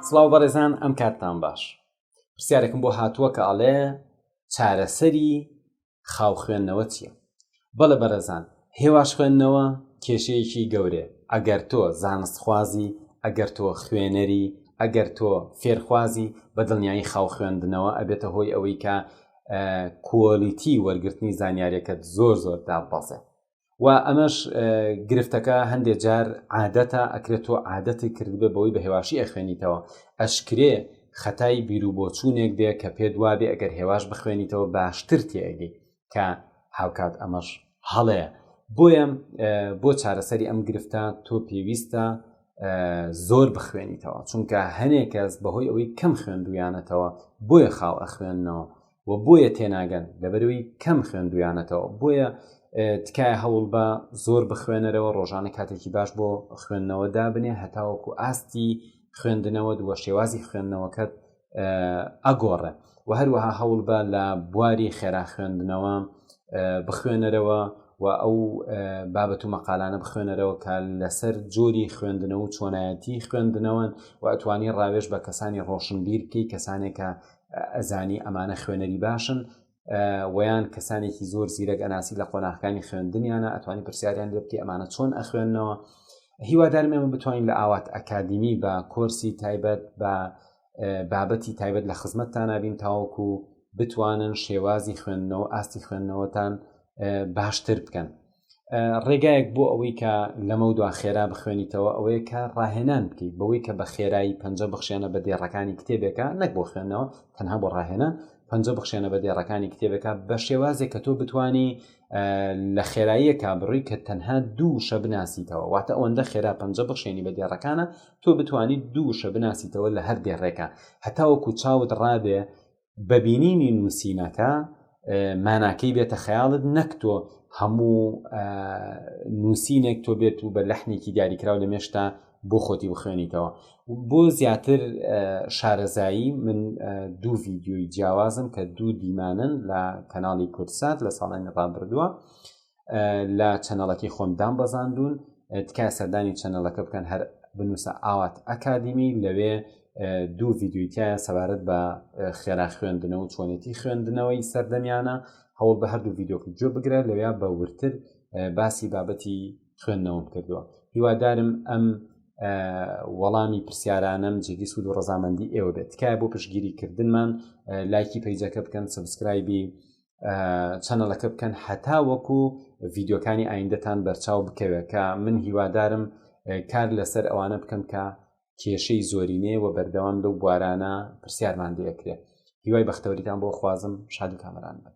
سڵاو بەڕێزان ئەم کاتتان باش پرسیارێکم بۆ هاتووە کە ئەڵێ چارەسەری خاو خوێندنەوە چییە؟ بەڵێ بەڕێزان هێواش خوێندنەوە کێشەیەکی گەورەیە ئەگەر تۆ زانستخوازی ئەگەر تۆ خوێنەری ئەگەر تۆ فێرخوازی بە دڵنیایی خاو خوێندنەوە ئەبێتە هۆی ئەوەی کە quality وەرگرتنی زانیاریەکەت زۆر زۆر داببەزێ و ئەمەش گرفتەکە هەندێک جار عادەتە ئەکرێت تۆ عادەتی کردبێ بەوەی بە هێواشی ئەخوێنیتەوە ئەشکرێ خەتای بیر و بۆچوونێک بێ کە پێت وابێ ئەگەر هێواش بخوێنیتەوە باشتر تێئەگەی کە هاوکات ئەمەش هەڵەیە بۆیە بۆ چارەسەری ئەم گرفتە تۆ پێویستە زۆر بخوێنیتەوە چونکە هەنێک کەس بەهۆی ئەوەی کەم خوێندویانەتەوە بۆیە خاو ئەخوێندنەوە و بۆیە تێناگەن لەبەرەوەی کەم خوێندویانەتەوە بۆیە تکایە هەوڵ بە زۆر بخوێنەرەوە ڕۆژانە کاتێکی باش بۆ خوێندنەوە دابنێ هەتاوەکو ئاستی خوێندنەوەت وە شێوازی خوێندنەوەکەت ئەگۆڕێ و هەروەها هەوڵ بە لە بواری خێرا خوێندنەوە بخوێنەرەوە و ئەو بابەت و مەقالانە بخوێنەرەوە کە لەسەر جۆری خوێندنەوە و چۆنایەتی خوێندنەوەن و ئەتوانی ڕاوێژ بە کەسانی ڕۆشنبیر بکەی کەسانێکە ئەزانی ئەمانە خوێنەری باشن ویان کەسانێکی زۆر زیرەک ئەناسی لە قۆناغەکانی خوێندنیانە ئەتوانی پرسیاریان لێ بکەی ئەمانە چۆن ئەخوێندنەوە هیوادارم ئێمە بتوانین لە ئاوات ئەکادیمی بە کۆرسی تایبەت بە بابەتی تایبەت لە خزمەتتان نابین تاوەکو بتوانن شێوازی خوێندنەوە ئاستی خوێندنەوەتان باشتر بکەن ڕێگایەک بۆ ئەوەی کە لەمە دوا خێرا بخوێنیتەوە ئەوەیە کە ڕاهێنان بکەیت بەوەی کە بە خێرایی پەنجە بخشێنە بە دێڕەکانی کتێبێکە نەک بۆ خوێندنەوە تەنها بۆ ڕاهێنان پەنجە بخشێنە بە دێڕەکانی کتێبەکە بە شێوازێک کە تۆ بتانی لە خێراییەکە بڕی کە تەنها دوو شە بناسیتەوە واتە ئەوەندە خێرا پەنجە بخشێنی بە دێڕەکانە تۆ بتانی دوو شە بناسیتەوە لە هەر دێڕێکە هەتاوەکو چاوت ڕابێ بە بینینی نووسینەکە ماناکەی بێتە خەیاڵت نەک تۆ هەموو نووسینێک تۆ بێت و بە لەحنێکی دیاریکراو لە مێشتا بۆ خۆتی بخوێنیتەوە بۆ زیاتر شارەزایی من دوو ڤیددیوی جیاوازم کە دوو دیمانن لە کەناڵی کوردسات لە ساڵانی ڕابردووە لە channel ەکەی خۆم دام بەزاندون تکایە سەردانی channel ەکە بکەن هەر بنووسە ئاوات ئەکادیمی لەوێ دوو ڤیددیوی تایە سەبارەت بە خێرا خوێندنەوە و چۆنێتی خوێندنەوەی سەردەمیانە هەوڵ بە هەردوو ڤیددیوکە گوێ بگرە لەوێ بە ورتر باسی بابەتی خوێندنەوەم کردووە هیوادارم ئەم وەڵامی پرسیارانم جێگی سوود و ڕەزامەندی ئێوە بێت تکایە بۆ پشگیری کردنمان لایکی page ەکە بکەن subscribe ی channel ەکە بکەن هەتا وەکو ڤیددیوکانی ئایندەتان بەرچاو بکەوێت کە من هیوادارم کار لەسەر ئەوانە بکەم کە کێشەی زۆرینەیە و بەردەوام لەو بوارانە پرسیارمان دەکرێت هیوای بەختەوەریتان بۆ خوازم شاد و کامەران بن.